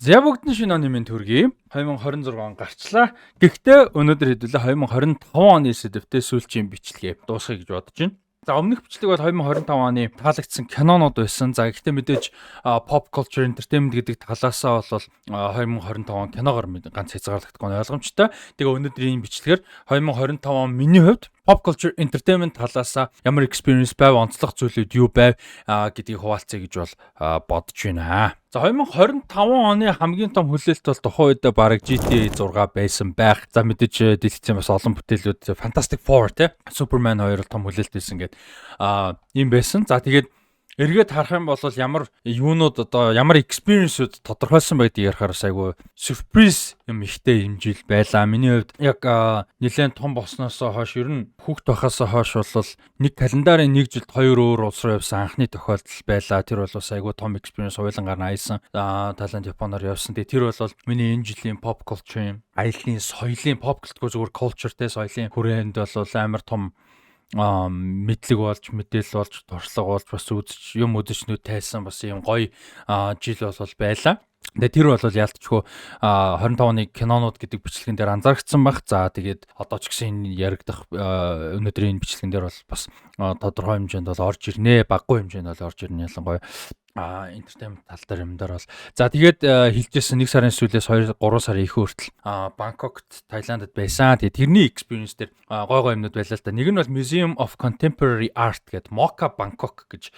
За, бүгд нь шинэ оны мэнд хүргэе. 2026 он гарчлаа. Гэхдээ өнөөдөр хэдүүлээ 2025 оны сэдэвтэй сүүлчийн бичлэгээ дуусгая гэж бодож байна. За, өмнөх бичлэг бол 2025 оны таалагдсан кинонууд байсан. За, гэхдээ мэдээж pop culture entertainment гэдэг талаасаа бол 2025 он киногоор ганц хязгаарлагдахгүй нь ойлгомжтой. Тэгээ өнөөдрийн бичлэгээр 2025 он миний хувьд pop culture entertainment талаасаа ямар experience байв, онцлог зүйлүүд юу байв гэдгийг хуваалцъя гэж бол бодож байна. За, 2025 оны хамгийн том хүлээлт бол тухайн үед бараг GTA 6 байсан байх. За, мэдээж дэлгэцэн бас олон бүтээлүүд, Fantastic Four те, Superman 2 том хүлээлт байсан гээд юм байсан. За, тэгээд эргээд харах юм бол ямар юунууд, одоо ямар experience-үүд тодорхойлсон байдгийг ярихаар бас айгүй surprise юм ихтэй юм жил байлаа. Миний хувьд яг нэлээд том болсноосоо хойш, ер нь хүүхд байхаасаа хойш бол нэг календарын нэг жилд хоёр өөр улс руу явсан анхны тохиолдол байлаа. Тэр бол бас айгүй том experience, хоёулангаар нь аялсан. Таиланд, Японоор явсан. Тэгээ тэр бол миний энэ жилийн pop culture-ийн, аяллаа, соёлын, pop culture зүгээр culture те, соёлын хүрээнд бол амар том мэдлэг болж, мэдээлэл болж, туршлага болж, бас үзэж, юм үзэж нүд тайсан бас юм гоё жил бол байлаа. Тэгээ тэр бол яалтчгүй 25 оны кинонууд гэдэг бичлэгэн дээр анзаарчихсан байх. За, тэгээд одоо ч гэсэн энэ яригдах өнөөдрийн энэ бичлэгэн дээр бол бас тодорхой хэмжээнд бол орж ирнэ. Баггүй хэмжээнд бол орж ирнэ, ялангуяа entertainment тал дээр юм дээр бол. За, тэгээд хэлжсэн 1 сарын сүүлээс 2 3 сарын их хүртэл Бангкокт, Таиландд байсан. Тэгээд тэрний experience дээр гой гой юмнууд байлаа л да. Нэг нь бол Museum of Contemporary Art гэдэг, MoCA Bangkok гэж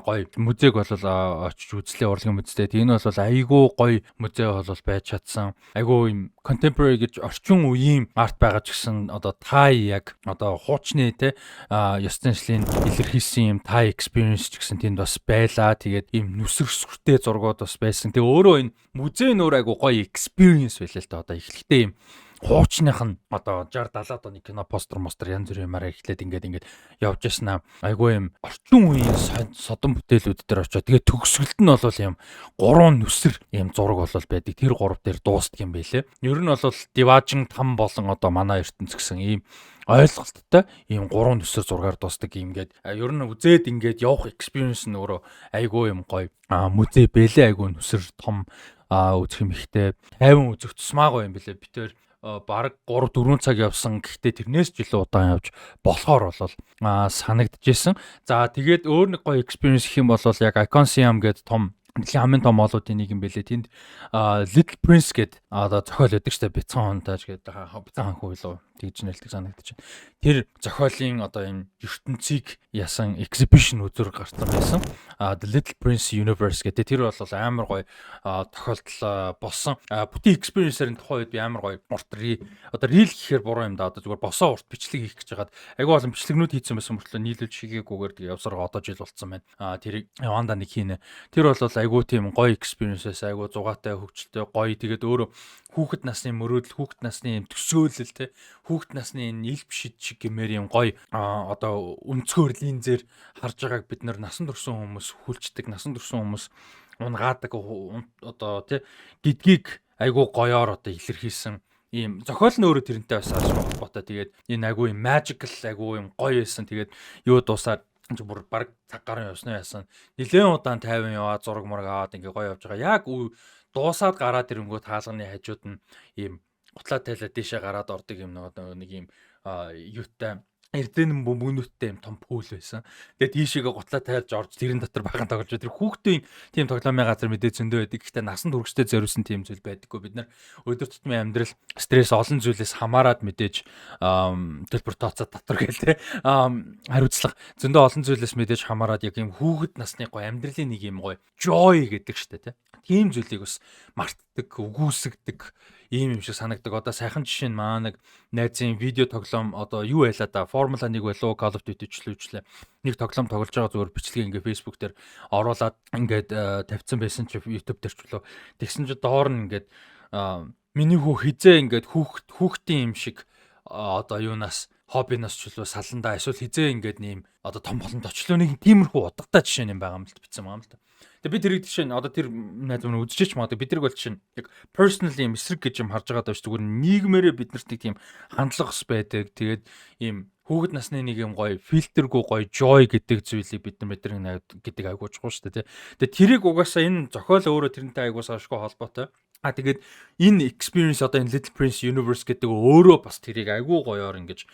гой музейг бол очиж үзлээ, урлагийн музейтэй. Тэгээд энэ бол айгүй гой музей бол байж чадсан. Айгүй юм contemporary гэж орчин үеийн арт байгаа ч гэсэн одоо Thai, яг одоо хуучны те, ёс заншлын илэрхийлсэн юм Thai experience ч гэсэн тэнд бас байлаа. Тэгээд ийм нүсэр сүртэй зургууд бас байсан. Тэгээ өөрөө энэ музей нь өөр айгу гоё experience байлаа л да. Одоо эхлэхдээ ийм хуучных нь одоо 60 70-аад оны кино постэр мостер, янз бүрийн юмараа эхлээд ингээд явж яснаа айгүй юм орчин үеийн содон бүтээлүүд дээр очоод, тэгээ төгсгөлд нь бол юм гурван нүсэр юм зураг болол байдаг. Тэр гурав дээр дуустдаг юм байлээ. Ер нь бол диваажин там болон одоо манай ертөнц гэсэн ийм ойлголттой ийм гурван нүсэр зургаар дуустдаг юм гээд, ер нь үзээд ингээд явах experience нь өөрөө айгүй юм гоё музей бэлээ, айгүй нүсэр том үзэх юм ихтэй, 50 үзэх тусмаагүй юм бэлээ. Би тэр бараг 3 4 цаг явсан. Гэхдээ тэрнээс ч илүү удаан явж болохоор бол санагдчихсэн. За, тэгээд өөр нэг гоё experience гэх юм бол яг Icon Siam гэдэг том, дэлхийн хамгийн том mall уудын нэг юм бэлээ. Тэнд Little Prince гэдэг одоо зохиол байдаг штэ, Бяцхан хонтааж гэдэг, Бяцхан ханхуу билүү, тэгж нэрлдэг санагдаж байна. Тэр зохиолын одоо энэ ертөнцийг ясан exhibition үзүр гарсан байсан. The Little Prince Universe гэдэг. Тэр бол амар гоё тохиолдол болсон. Бүтэн experience-ээр нь тухайн үед би амар гоё урт одоо reel гэхээр буруу юм да. Одоо зүгээр босоо урт бичлэг хийх гэж хагаад айгүй олон бичлэгнүүд хийсэн байсан мөртлөө нийлүүлж хийгээгүйгээр тэгээ явсараа одоо жил болцсон байна. Тэрийг явандаа нэг хийнэ. Тэр бол айгүй тийм гоё experience-ээс, айгүй зугаатай, хөгжилтэй, гоё. Тэгээд өөрөө хүүхэд насны мөрөөдөл, хүүхэд насны юм төсөөлөл те, хүүхэд насны энэ илб шид шиг гэмээр юм гоё одоо өнцгөр линзээр харж байгааг бид нар насан турсан хүмүүс хүлчдэг, насан турсан хүмүүс унгаадаг одоо тий гэдгийг айгүй гоёор одоо илэрхийлсэн ийм зохиол нь өөрөө тэрнтэй бас холбоотой. Тэгээд энэ айгүй юм magical, айгүй юм гоё байсан. Тэгээд юу дуусаад бүр баг цаг гарan явсны яасан. Нилээн удаан 50 яваа, зураг мураг аваад ингээ гоё явж байгаа. Яг дуусаад гараад ирэнгүүт хаалганы хажууд нь ийм гутлаа тайлаа дээшээ гараад ордог юм нэг ийм юутай, эрдэнэ бөмбөгнүүдтэй юм том pool байсан. Тэгээд тийшээгээ гутлаа тайлж орж тэрэн дотор бахан тоглож, тэр хүүхдийн тийм тоглоомын газар мэдээ зөндөө байдаг. Гэхдээ насан туршидтэй зориулсан тийм зүйл байдаггүй. Бид нар өдөр тутмын амьдрал, стресс, олон зүйлээс хамаарад мэдээж төлбөр тооцоо, татвар гээл те, хариуцлага, зөндөө олон зүйлээс мэдээж хамаарад яг юм хүүхэд насны гоё амьдралын нэг юм гоё joy гэдэг штэ те. Тийм зүйлийг бас мартдаг, үгүйсгдэг ийм юм шиг санагдаг. Одоо сайхан жишээ нь маа нэг найзын видео тоглоом, одоо юу байлаа да, Формула 1 байлуу, Call of Duty ч лүүчлээ. Нэг тоглоом тоглож байгаа зүгээр бичлэгийг ингээ Facebook дээр оруулаад ингээд тавьсан байсан чи, YouTube дээр ч лөө. Тэгсэн чи доор нь ингээд миний хүү хизээ ингээд хүүхд хүүхдийн юм шиг одоо юунаас, хоббиноос ч лөө саландаа, эсвэл хизээ ингээд нэм одоо том боломж очлоо, нэг тиймэрхүү удагтай жишээ юм байгаа юм л бичсэн байгаа юм л та. Тэгээ би тэрийг жишээ нь одоо тэр найз минь үзчихэж магадгүй, би тэрийг бол жишээ нь яг personally юм эсрэг гэж юм харж байгаа даа, зүгээр нийгмээрээ биднэрт нэг тийм хандлага ус байдаг. Тэгээд ийм Хүүхэд насны нэг юм гоё фильтргүй гоё joy гэдэг зүйлийг бид нар мэдрэн гэдэг айгуу чухал шүү дээ, тий. Тэгээ тэрийг угаасаа энэ зохиол өөрөө тэрнтэй айгуу сашгүй холбоотой. А тэгээд энэ experience, одоо энэ Little Prince Universe гэдэг өөрөө бас тэрийг айгуу гоёор ингэж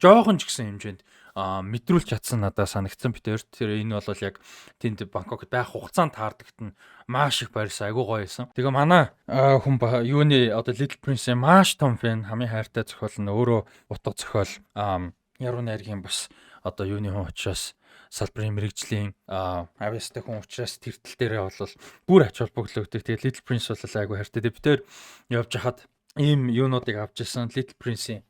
жоохон ч гэсэн хэмжээнд мэдрүүлж чадсан надад санагдсан бид хоёрт. Тэр энэ бол яг тэнд Бангкокт байх хугацаанд таардагт нь маш их баярсан, айгуу гоё байсан. Тэгээ манай хүн юуны одоо Little Prince-ийн маш том fan, хамгийн хайртай зохиол нь өөрөө утга зохиол, яруу найргийн бас одоо юуны хүн учраас, салбарын мэрэгжлийн авьяастай хүн учраас тэр тал дээрээ бол бүр ач холбогдол өгдөг. Тэгээ Little Prince бол айгуу хайртай. Тэгээ бид тэр явж хахад ийм юунуудыг авч ирсэн, Little Prince-ийн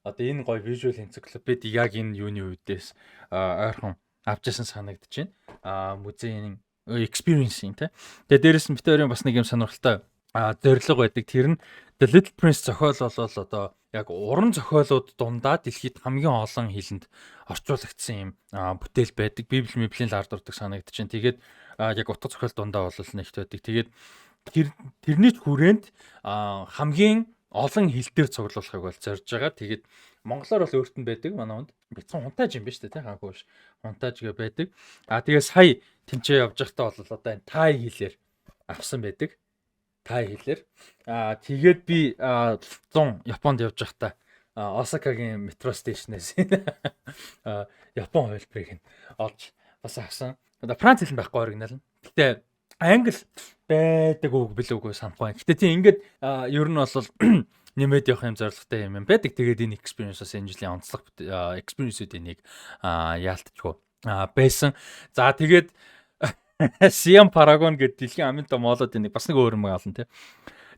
одоо энэ гоё visual encyclopedia яг энэ юуны үдээс ойрхон авч ирсэн санагдаж байна. Музейн experience-ийн, тий. Тэгээ дээрэс нь бид хоёрын бас нэг юм сонирхолтой зорилго байдаг. Тэр нь The Little Prince зохиол болол одоо яг уран зохиолууд дундаа дэлхийд хамгийн олон хэлэнд орчуулагдсан юм бүтээл байдаг. Библи миблийн л ард ордог санагдаж байна. Тэгээд яг утга зохиол дундаа бол нэгт байдаг. Тэгээд тэрний ч хүрээнд хамгийн олон хэл дээр цуглуулахыг бол зорж байгаа. Тэгээд монголоор бол өөрт нь байдаг манай хүнд. Бяцхан хунтааж юм ба шүү дээ, тий, хаагүй биш. Хунтааж гэ байдаг. А тэгээ сая тэнцээ явж байхдаа бол одоо энэ тай хэлээр авсан байдаг. Тай хэлээр. А тэгээд би 100 Японд явж байхдаа Осакагийн метро station ээс Япон хувилбарыг нь олж бас авсан. Одоо Франц хэл нь байхгүй, original нь. Гэтэ англи байдаг үг билүү үгүй санахгүй. Гэтэ тийм ингээд ер нь бол нэмээд явах юм зорилготой юм байдаг. Тэгээд энэ experience бас энэ жилийн онцлог experience-үүдийн нэг яалтчгүй байсан. За, тэгээд Siam Paragon гэдэг дэлхийн хамгийн том mall уудын нэг, бас нэг өөр юм олон, тий.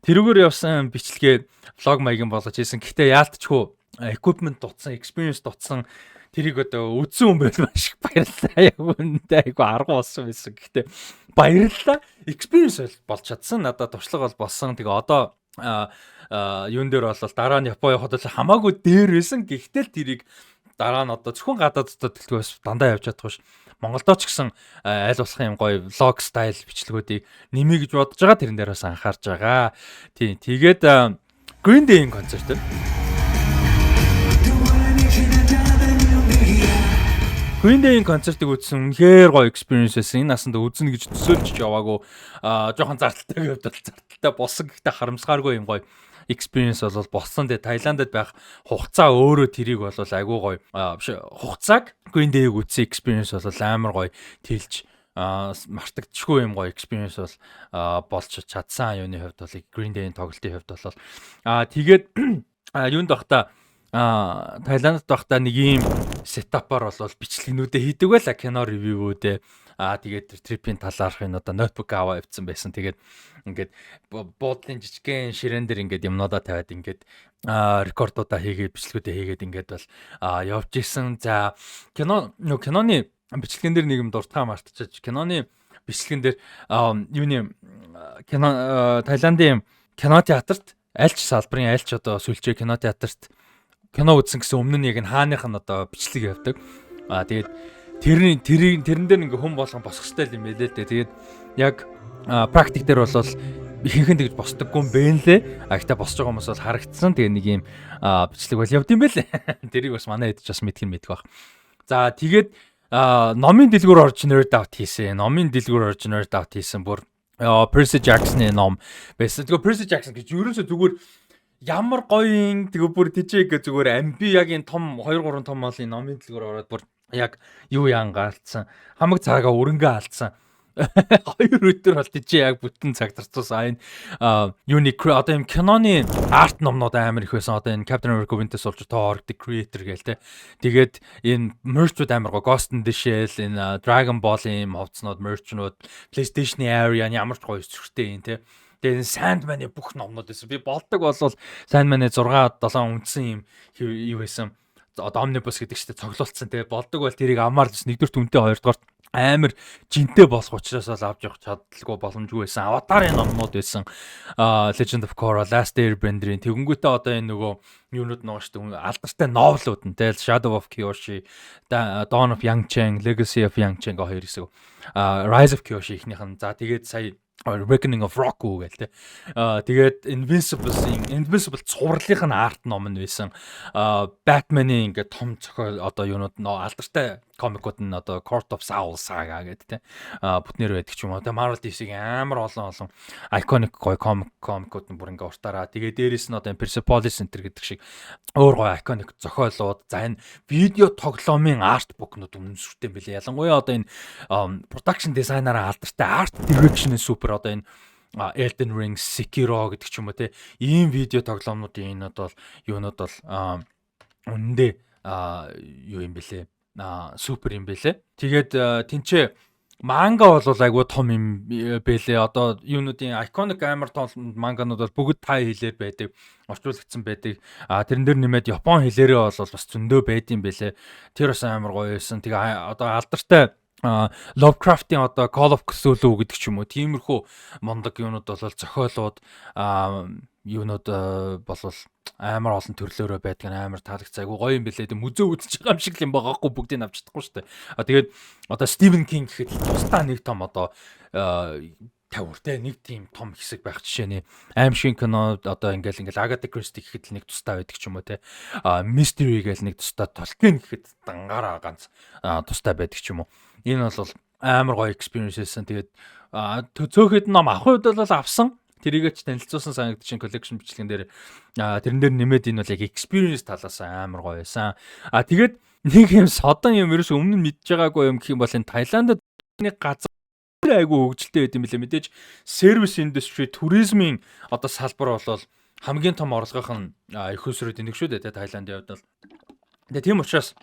Тэрүүгээр явсан бичлэгээ vlog маягийн болгож хийсэн. Гэхдээ яалтчгүй equipment дутсан, experience дутсан, тэрийг одоо үзсэн хүн байл маш их баярлалаа. Яг үнэндээ айгу арга болсон байсан. Гэхдээ баярлалаа. Experience болж чадсан. Надад туршлага бол болсон. Тэгээ одоо юун дээр бол дараа нь Япон явахад бол хамаагүй дээр байсан. Гэхдээ л тэрийг дараа нь одоо зөвхөн гадаад дотоод дэлгүүр бас дандаа явж чадахгүй ш. Монголдоо ч гэсэн аль болох юм гоё vlog style бичлэгүүдийг нэмье гэж бодож байгаа. Тэрэн дээр бас анхаарч байгаа. Тийм. Тэгээд Green Day-ийн концерт. Green Day-ийн концертыг үзсэн, үнэхээр гоё experience байсан. Энэ насанд үзнэ гэж төсөөлж яваагүй. Жоохон зардалтай хувьд бол зардалтай болсон. Гэхдээ харамсгааргүй юм гоё experience бол болсон. Тэгээ Таиландд байх хугацаа өөрөө тэрийг бол айгүй гоё. Биш, хугацааг Green Day-г үзсэн experience бол амар гоё тэлж мартагдчихгүй юм гоё experience бол болж чадсан, юуны хувьд бол Green Day-ийн тоглолтын хувьд бол тэгээд юунд байхдаа, Таиландд байхдаа нэг ийм setup аар бол бичлэгнүүдээ хийдэг байла, кино review үүдээ. Тэгээд тэр trip ийн талаарх энэ одоо ноутбук аваа явцсан байсан. Тэгээд ингээд буудлын жижигхэн ширээн дээр ингээд юмнуудаа тавиад ингээд рекордуудаа хийгээд, бичлэгүүдээ хийгээд ингээд бол явж исэн. За, кино нөө киноны бичлэгэн дээр нэг юм дуртахаа мартчихаж, киноны бичлэгэн дээр юуны кино, Таиландын кино театрт аль ч салбарын аль ч одоо сүлжээ кино театрт кино үзсэн гэсэн өмнө нь яг нь хааных нь одоо бичлэг явдаг. Аа, тэгээд тэрний тэрийн тэрэн дээр ингээ хүн болгон босох хэрэгтэй юм байлээ л дээ. Тэгээд яг практик дээр бол ихэнх нь тэгж босдоггүй юм бэ лээ. А гэхдээ босож байгаа хүмүүс бол харагдсан. Тэгээ нэг юм бичлэг бол явд юм бэ лээ. Тэрийг бас манай хэд ч бас мэдэх нь мэдэх баг. За, тэгээд номын дэлгүүр орж nerd out хийсэн. Номын дэлгүүр орж nerd out хийсэн. Бүр Percy Jackson-ы ном байсан. Тэгээ Percy Jackson гэж ерөөсөө зүгээр ямар гоё юм. Тэгээ бүр тийчээ гэ зүгээр амби яг энэ том 2 3 том малын номын дэлгүүр ороод бүр яг юу яан гаалцсан. Хамаг цагаа өрөнгө алдсан. 2 өдөр бол тийчээ яг бүтэн цаг зарцуулсан. Энэ юуны одоо юм киноны art номнууд амар их байсан. Одоо энэ Captain America Winter Soldier, Thor, The Creator гээл те. Тэгээд энэ merch үүд амар гоё. Ghost in the Shell, энэ Dragon Ball-ын хувцснууд, merch-нууд, PlayStation-ы area ямар ч гоё сүртэй юм те. Тэгээ энэ Sandman-ы бүх номнууд байсан. Би болдог болвол Sandman-ы 6 7 үндсэн юм юу байсан. Одоо Omnibus гэдэг чинь цоглуулсан те. Болдог бол тэрийг амаар л нэгдүгээр үнэтэй, хоёрдугаар амар жинтэй болох учраас бол авч явах чадалгүй, боломжгүй байсан. Аватарын номнууд байсан. Legend of Korra, Last Airbender-ийн тэгэнгүүтээ одоо энэ нөгөө юунууд нөгөө шүү дээ, алдартай novel ууд нь те, Shadow of Kyoshi, Dawn of Yang Chen, Legacy of Yang Chen гэх хоёр хэсэг. Rise of Kyoshi эхнийх нь. За, тэгээд сая Reckoning of Roku гэл те. Тэгээд Invincible-ийн Invincible цувралынх нь art ном нь байсан. Batman-ийн ингээд том зохиол одоо юунууд нөө алдартай комикууд нь одоо Court of Owls Saga гэдэг те. Бүтнээр байдаг ч юм уу. Тэгээ Marvel, DC-ийн амар олон олон iconic гоё комикууд нь бүр ингээ уртаараа. Тэгээ дээрэс нь одоо Persepolis Center гэдэг шиг өөр гоё iconic зохиолууд, за, энэ видео тоглоомын art book-нууд үнэн сүртэй юм билээ. Ялангуяа одоо энэ production designer-аа алдартай, art direction супер, одоо энэ Elden Ring, Sekiro гэдэг ч юм уу те, ийм видео тоглоомнуудын энэ одоо юунууд бол үнэндээ юу юм бэлээ, супер юм бэлээ. Тэгээд тэнцээ манга бол айгүй том юм бэлээ. Одоо юунуудын iconic амар том манганууд бол бүгд тай хэлээр байдаг, орчуулагдсан байдаг. А тэрэн дээр нэмээд Япон хэлээрээ бол бас зөндөө байдсан бэлээ. Тэр бас амар гоё байсан. Тэгээ одоо алдартай Lovecraft-ийн одоо Call of Cthulhu гэдэг ч юм уу, тиймэрхүү мундаг юунууд бол зохиолууд, юунууд болвол амар олон төрлөөрөө байдаг нь амар таалагдсан, айгу гоё юм бэлээ. Тэг музей үзэж байгаа юм шиг л юм байгаа хгүй, бүгдийг авч чадахгүй шүү дээ. А тэгээд одоо Stephen King гэхэд тусдаа нэг том одоо тавиур те, нэг тийм том хэсэг байх жишээний аймшгийн кино одоо ингээл Agatha Christie гэхэд л нэг тусдаа байдаг ч юм уу те, а mystery гээл нэг тусдаа, Tolkien гэхэд дангаараа ганц тусдаа байдаг ч юм уу. Энэ бол амар гоё experience байсан. Тэгээд цөөхөд ном авах үед бол авсан. Тэрийгээ ч танилцуулсан санагдчихин collection бичлэгэн дээр. Тэрэн дээр нэмээд энэ бол яг experience талаас амар гоё байсан. А тэгээд нэг юм содон юм, ерөөс өмнө нь мэдж байгаагүй юм гэх юм бол энэ Таиландд нэг газар айгүй хөгжилтэй байт юм билээ. Мэдээж service industry, туризмын одоо салбар бол хамгийн том орлогын нь их усрууд нэг шүү дээ, Таиландын хувьд бол. Тэгээ тийм учраас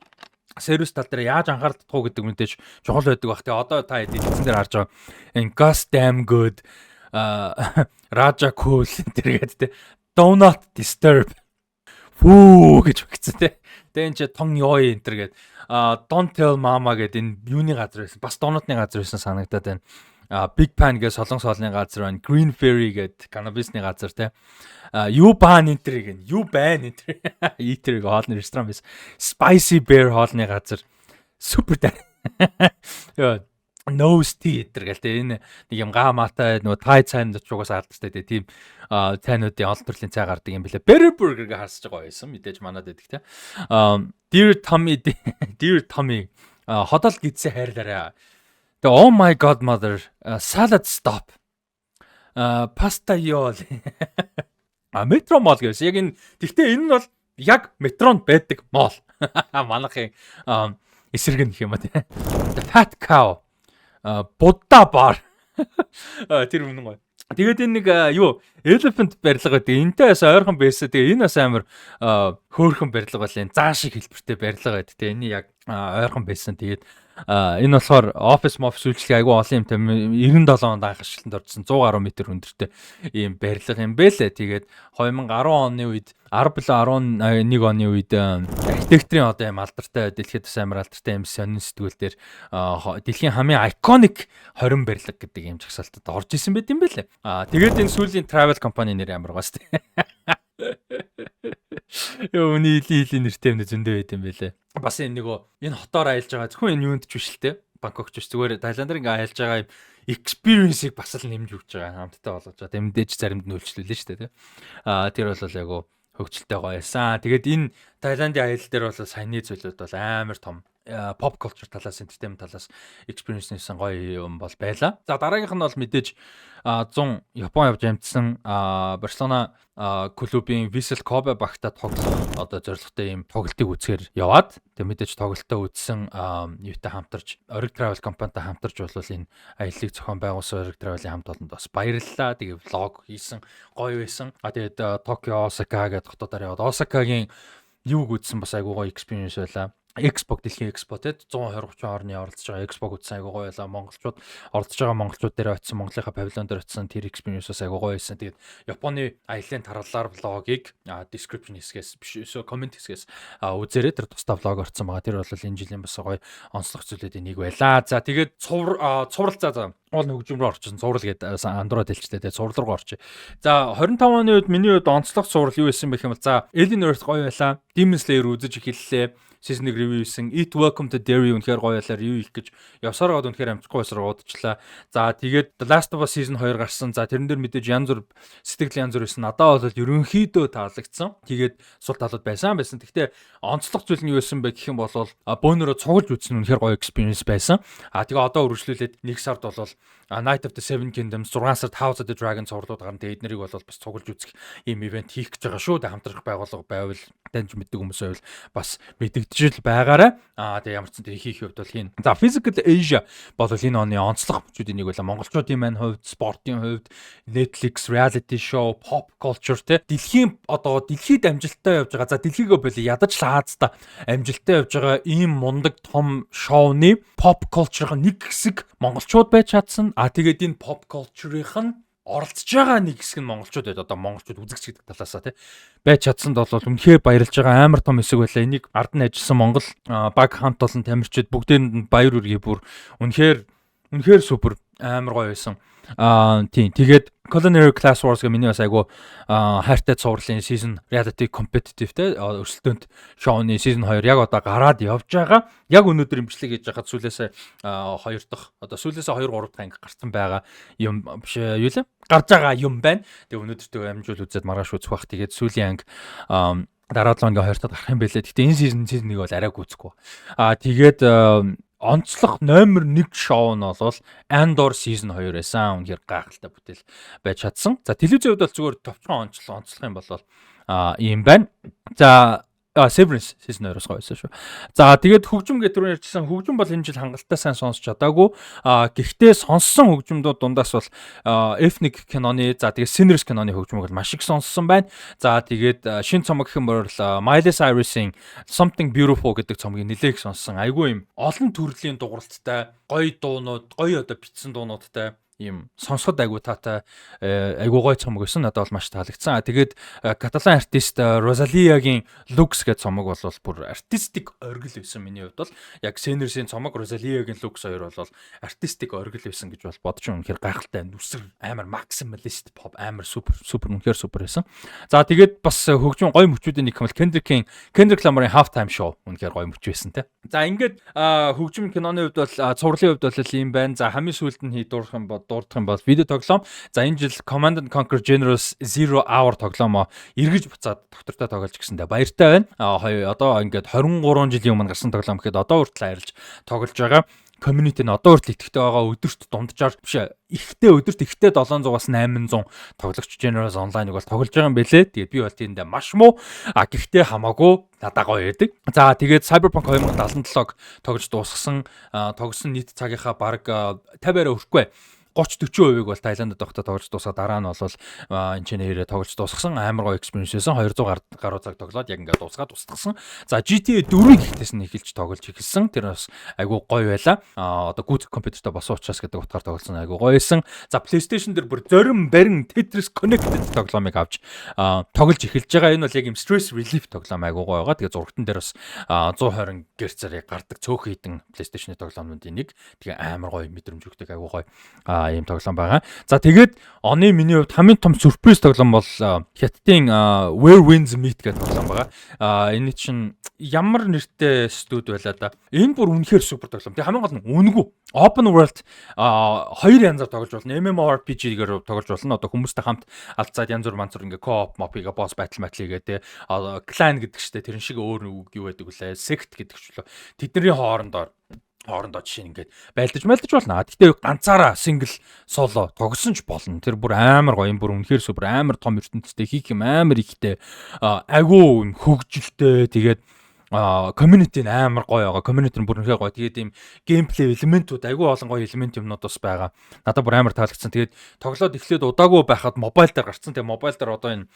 сервис тал дээр яаж анхаарал татах уу гэдэг мэдээж чухал байдаг бах. Тэгээ одоо та эдийн дээр харж байгаа энэ Gus Damn Good, Raja Cool тэр гэдэг те, Do not disturb фүү гэж өгсөн те. Тэгээ энэ чи Тон Йой энэ төр гээд, Don't tell mama гэдэг энэ юуны газар байсан. Бас донотны газар байсан санагдаад байна. Big Pan гэж солонгос хоолны газар байна. Green Fairy гэдэг каннабисны газар те. Ю Бан энэ төр гэн. Ю Бан энэ төр. Eater хоолны ресторан байсан. Spicy Bear хоолны газар. Супер дай. Яа, Nose tea энэ гэл те, энэ нэг юм га матай нөгөө тай цайнд ч угаасаа алдартай те, тийм цайнуудын олон төрлийн цай гардаг юм билээ. Better Burger гэ харсаж байгаа байсан мэдээж манад байдаг те. Dear Tommy, Dear Tommy, ходол гидсээ хайрлаарай. Тэгээ Oh my godmother, salad stop. Pasta yol. А Metro Mall гэсэн. Яг энэ тэгтээ энэ нь бол яг метронд байдаг mall. Манайхын эсрэг нь гэх юм а те. The Fat Cow, Будда бар. Тэр үнэн гоё. Тэгээд энэ нэг юу Elephant барилга гэдэг. Энтэй бас ойрхон байсан. Тэгээ энэ бас амар хөөрхөн барилга бол энэ заа шиг хэлбэртэй барилга байдаг. Тэгээ энэ яг ойрхон байсан. Тэгээд энэ болохоор офис мофис үйлчлэг айгүй олон юм, 97 онд анх ашиглалтанд орсон, 100 гаруй метр өндөртэй ийм барилга юм бэлээ. Тэгээд 2010 оны үед, 10 билүү 11 оны үед архитекторын одоо юм алдартай, дэлхийд бас амар алдартай юм сонин сэтгүүл дээр дэлхийн хамгийн iconic 20 барилга гэдэг ийм жагсаалтад орж исэн байт юм бэлээ. Тэгээд энэ сүүлийн travel компани нэр амар гоо шүү дээ. Йоо, үний илийн илийн нэртэй юм зөндөө байт юм бэлээ. Бас энэ нөгөө энэ хотоор аялж байгаа, зөвхөн энэ юунд ч биш л те. Бангкок ч биш, зүгээр Таиланд дээр ингээ аялж байгаа юм experience-ийг бас л нэмж өгч байгаа, хамттай болгож байгаа. Тэг мэдээж заримд нь үйлчлүүлээ шүү дээ те. Тэр бол яг хөгжилтэй гоё байсан. Тэгээд энэ Таиландын аялал дээр бол саяны зүйлүүд бол амар том pop culture талаас, entertainment талаас experience нэсэн гоё юм бол байла. За, дараагийнх нь бол мэдээж 100 Япон явж амжсан, Барселона клубын Vissel Kobe багтаа тоглох одоо зорилготой ийм тоглолтыг үзэхээр яваад, тэг мэдээж тоглолтоо үзсэн, юутай хамтарч, Orig Travel компанитай хамтарч бол энэ аяллыг зохион байгуулсан Orig Travel-ийн хамт олонд бас баярлалаа. Тэгээ vlog хийсэн, гоё байсан. А тэгээд Токио, Осака гэдэг хотуудаар яваад Осакагийн юуг үзсэн, бас айгуу гоё experience байлаа. Expo, дэлхийн Expo те, 120 30 орны оролцож байгаа Expo үзсэн, айгуу гоё байлаа. Монголчууд оролцож байгаа, монголчууд дээр очисон, Монголынхаа павильон дээр очисон, тэр experience бас айгуу гоё байсан. Тэгээд Японы аяллаа таргалаар vlog ийг description хэсгээс биш, өсөө comment хэсгээс үзээрэй. Тэр тусдаа vlog орсон байгаа. Тэр бол энэ жилийн бас гоё онцлог зүйлүүдийн нэг байлаа. За, тэгээд цуврал, за, уул хөгжим рүү орчихсон. Цуврал гэдэг андуураад хэлчихлээ те. Цуврал руу орчих. За, 25 оны үед миний хувьд онцлог цуврал юу байсан бэ гэх юм бол, за, Alien Earth гоё байлаа. Demon Slayer үзэж эхэллээ. Season 1 review хийсэн. It Welcome to Derry үнэхээр гоё байлаа, review хийх гэж явсаар байгаад үнэхээр амжихгүй байсаар удажлаа. За, тэгээд The Last of Us Season 2 гарсан. За, тэрэн дээр мэдээж янз бүр сэтгэл янз бүр байсан. Надад бол ерөнхийдөө таалагдсан. Тэгээд сул талууд байсан байсан. Гэхдээ онцлог зүйл нь юу байсан бэ гэх юм бол бөөнөрөө цуглаж үзсэн, үнэхээр гоё experience байсан. А тэгээ одоо үргэлжлүүлээд 1 сард бол Knight of the Seven Kingdoms, 6 сард House of the Dragon цувралууд гарна. Тэгээ эднэрийг бол бас цуглаж үзэх ийм event хийх гэж байгаа шүү. Тэгээ хамтрах байгууллага байвал, таньж мэддэг хүмүүс байвал бас мэдэгдэж л байгаарай. Аа, тэгээ ямар ч зэн тэр хийх хувьд бол хийн. За, Physical Asia бол энэ оны онцлог мөчүүдийн нэг байла. Монголчуудын маань хувьд, спортын хувьд, Netflix reality show, pop culture те, дэлхийн одоо дэлхийд амжилттай явж байгаа. За, дэлхийгөө боли, ядаж л Азда амжилттай явж байгаа ийм мундаг том шоуны pop culture-ын нэг хэсэг монголчууд байж чадсан. А тэгээд энэ pop culture-ийн оролцож байгаа нэг хэсэг нь монголчууд байд, одоо монголчууд үзэгч гэдэг талаасаа тий байж чадсанд бол үнэхээр баярлж байгаа, амар том хэсэг байлаа. Энийг ард нь ажилласан Монгол баг хамт олон тамирчид бүгдээрэнд нь баяр хүргэе, бүр үнэхээр үнэхээр супер, амар гоё байсан. Аа, тийм, тэгээд Culinary Class Wars гэх миний бас айгу хайртай цувралын season, reality competitive те, өрсөлдөөнт шоуны season 2 яг одоо гараад явж байгаа. Яг өнөөдөр имжлэг хийж байхад сүүлээсээ хоёр дахь, одоо сүүлээсээ 2 3 дахь анги гарсан байгаа юм биш юу лээ? Гарч байгаа юм байна. Тэгээ өнөөдөр тэгээ амжуул үзээд маргааш үзэх бах. Тэгээд сүүлийн анги дараа 7 хоногийн хоёр дахь гарах юм байлээ. Гэхдээ энэ season 1 бол арай гүйцэхгүй. Аа, тэгээд онцлог номер 1 шоу нь бол Andor season 2 байсан. Үнэхээр гайхалтай бүтээл байж чадсан. За, телевизийн хувьд бол зүгээр товчхон онцлох юм бол ийм байна. За, Severance season 2-оос гоё байсан шүү. За, тэгээд хөгжим гэдэг түрүү ярьжсэн, хөгжим бол энэ жил хангалттай сайн сонсч чадаагүй. Гэхдээ сонссон хөгжмөдүүд дундаас бол F1 киноны, за тэгээд Sinners киноны хөгжмийг бол маш их сонссон байна. За, тэгээд шинэ цомог гэх юм бол Miley Cyrus-ийн Something Beautiful гэдэг цомгийг нэлээх сонссон. Айгүй юм олон төрлийн дууралттай, гоё дуунууд, гоё одоо бичсэн дуунуудтай ийм сонсоход айгу таатай, айгу гой цомог байсан. Надад бол маш таалагдсан. А тэгээд каталан артист Розалиягийн Lux гэдэг цомог бол бүр artistic оргил байсан миний хувьд бол. Яг Sinners-ийн цомог, Розалиягийн Lux хоёр бол artistic оргил байсан гэж бол бодож байна. Үнэхээр гайхалтай нүсэр, амар maximalist pop, амар супер супер, үнэхээр супер байсан. За, тэгээд бас хөгжим гоё мөчүүдийн нэг юм бол Kendrick Lamar-ын Halftime Show үнэхээр гоё мөч байсан те. За, ингээд хөгжим киноны хувьд бол, цувралын хувьд бол ийм байна. За, хамгийн сүүлд нь дурдах юм бол видео тоглоом. За, энэ жил Command and Conquer Generals Zero Hour тоглоомоо эргэж буцаад доктортой тоглож гисэндээ баяртай байна. А одоо ингээд 23 жилийн өмнө гарсан тоглоом гэхэд одоо хүртэл арилж тоглож байгаа, community нь одоо хүртэл идэвхтэй байгаа. Өдөрт дунджаар биш, ихтэй өдөрт ихтэй 700-аас 800 тоглогч Generals Online-ыг бол тоглож байгаа юм бэлээ. Тэгээд би бол тиймдээ маш муу. А гэхдээ хамаагүй надаа гоё байдаг. За, тэгээд Cyberpunk 2077-г тоглож дуусгасан. Тогсон нийт цагийнхаа бараг 50-аараа өрөхгүй 30 40%-ийг бол Таиландд байхдаа тоглож дуусаад, дараа нь бол энэ ч нэрээ тоглож дуусгасан, амар гоё experience байсан. 200 гаруй цаг тоглоод яг ингээд дуусгаад устгасан. За, GTA 4-ийг ихтэйс нь эхэлж тоглож эхэлсэн. Тэр бас айгүй гоё байла. Одоо гүйцэх компьютертэй болсон учраас гэдэг утгаар тоглосон, айгүй гоё байсан. За, PlayStation дээр бүр зорин барин Tetris Connected тоглоомыг авч тоглож эхэлж байгаа. Энэ бол яг юм stress relief тоглоом, айгүй гоё байгаа. Тэгээ зурагтан дээр бас 120 Гц-ээр гардаг цөөхөн хитэн PlayStation-ы тоглоомнуудын нэг. Тэгээ амар гоё мэдрэмж өгдөг, айгүй гоё ийм тоглоом байгаа. За, тэгээд оны миний хувьд хамгийн том surprise тоглоом бол Хятадын Where Winds Meet гэдэг тоглоом байгаа. Энэ чинь ямар нэртэй студи байлаа да. Энэ бүр үнэхээр супер тоглоом. Тэгээ хамгийн гол нь үнэгүй. Open world, хоёр янзаар тоглож болно. MMORPG-гээр тоглож болно. Одоо хүмүүстэй хамт алцаад янз бүр манцур ингээ co-op mop хийгээ, boss battle battle хийгээ те. Clan гэдэг чтэй тэрэн шиг өөр үг юу байдаг вүлээ. Sect гэдэг ч лөө. Тэдний хоорондоо жишээ нь ингээд байлдаж байлдаж болно. Гэхдээ ганцаараа single solo тогсон ч болно. Тэр бүр амар гоё юм, бүр үнэхээр супер, амар том ертөнцтэй, хийх юм амар ихтэй, агуу юм хөгжилтэй, тэгээд community нь амар гоё байгаа. Community нь бүр үнэхээр гоё. Тэгээд ийм gameplay элементүүд, айгүй олон гоё элемент юмнууд бас байгаа. Надад бүр амар таалагдсан. Тэгээд тоглоод эхлээд удаагүй байхад мобайл дээр гарцсан. Тэгээд мобайл дээр одоо энэ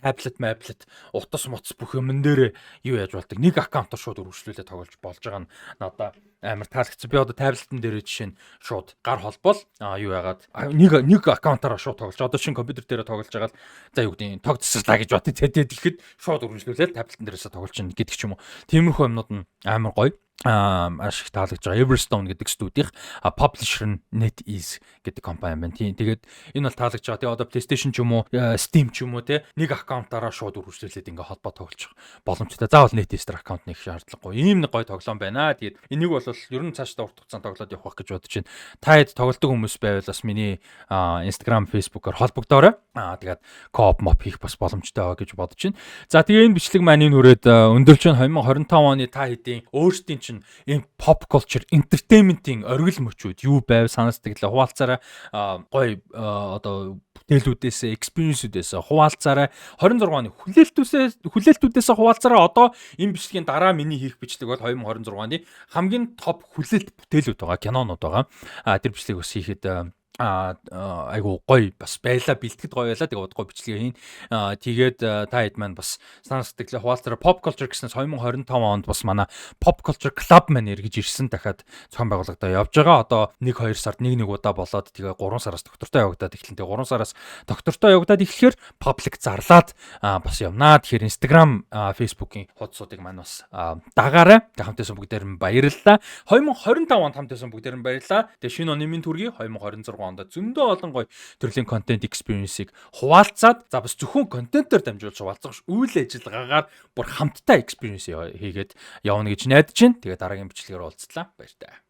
таблет, маблет, утас моц бүх юмн дээр юу яаж болдог. Нэг аккаунтаар шууд өргөжлүүлээ тоглож болж байгаа нь надад амар таалагдсан. Би одоо таблетэн дээр жишээ нь шууд гар холбоол юу яагаад нэг аккаунтаараа шууд тоглож. Одоо шинэ компьютер дээр тоглож байгаа л, за, юу гэдэг, тог тасарлаа гэж бод. Тэгээд тэгэхэд шууд өргөжлүүлээд таблетэн дээрээсээ тоглож чинь гэдэг ч юм уу. Тиймэрхүү юмнууд нь Амар гоё, маш их таалагдж байгаа. Everstone гэдэг студийнх, publisher нь NetEase гэдэг компани байна. Тийм. Тэгээд энэ бол таалагдж байгаа. Тэгээ одоо PlayStation ч юм уу, Steam ч юм уу, те, нэг аккаунтаараа шууд үргэлжлүүлээд ингээ холбоо тоглож боломжтой. Заавал NetEase дээр аккаунт нээх шаардлагагүй. Ийм нэг гоё тоглоом байна. Тэгээд энийг бол ер нь цаашдаа урт хугацаанд тоглоод явах гэж бодож байна. Та хэд тоглодог хүмүүс байвал бас миний Instagram, Facebook-оор холбогдоорой. Тэгээд co-op mop хийх бас боломжтой байгаа гэж бодож байна. За, тэгээ энэ бичлэг маань энэ хүрээд өндөрч байна. 2025 оны та хэдийн өөрсдийн чинь энэ pop culture entertainment-ийн оргил мөчүүд юу байв, санаа сэтгэлээ хуваалцаарай. Гоё одоо бүтээлүүдээс, experience-үүдээс хуваалцаарай. 26 оны хүлээлтүүдээс хуваалцаарай. Одоо энэ бичлэгийн дараа миний хийх бичлэг бол 2026 оны хамгийн топ хүлээлт бүтээлүүд байгаа, кинонууд байгаа. Тэр бичлэгийг бас хийхэд айгу гоё бас байла, бэлтгэд гоё байла. Тэгээ удахгүй бичлэгээ хийн. Тэгээд та хэд маань бас санаа сэтгэлээ хуваалцаарай. Pop culture гэснээс 2025 онд бас манай Pop Culture Club маань эргэж ирсэн, дахиад зохион байгуулагдаа явж байгаа. Одоо 1 2 сард нэг нэг удаа болоод, тэгээ 3 сараас доктортой явагдаад эхлэн. Тэгээ 3 сараас доктортой явагдаад эхлэхээр public зарлаад бас явнаа. Тэгэхээр Instagram, Facebook-ийн хуудасуудыг маань бас дагаарай. Тэгээ хамт байсан бүгдээр нь баярлалаа. 2025 онд хамт байсан бүгдээр нь баярлалаа. Тэгээ шинэ оны мэнд хүргэе. 2026 онд зөндөө олон гоё төрлийн контент experience-ийг хуваалцаад, за, бас зөвхөн контентоор дамжуулж хуваалцах, үйл ажиллагаагаар бүр хамтдаа experience хийгээд явна гэж найдаж байна. Тэгээ дараагийн бичлэгээр уулзлаа. Баяртай.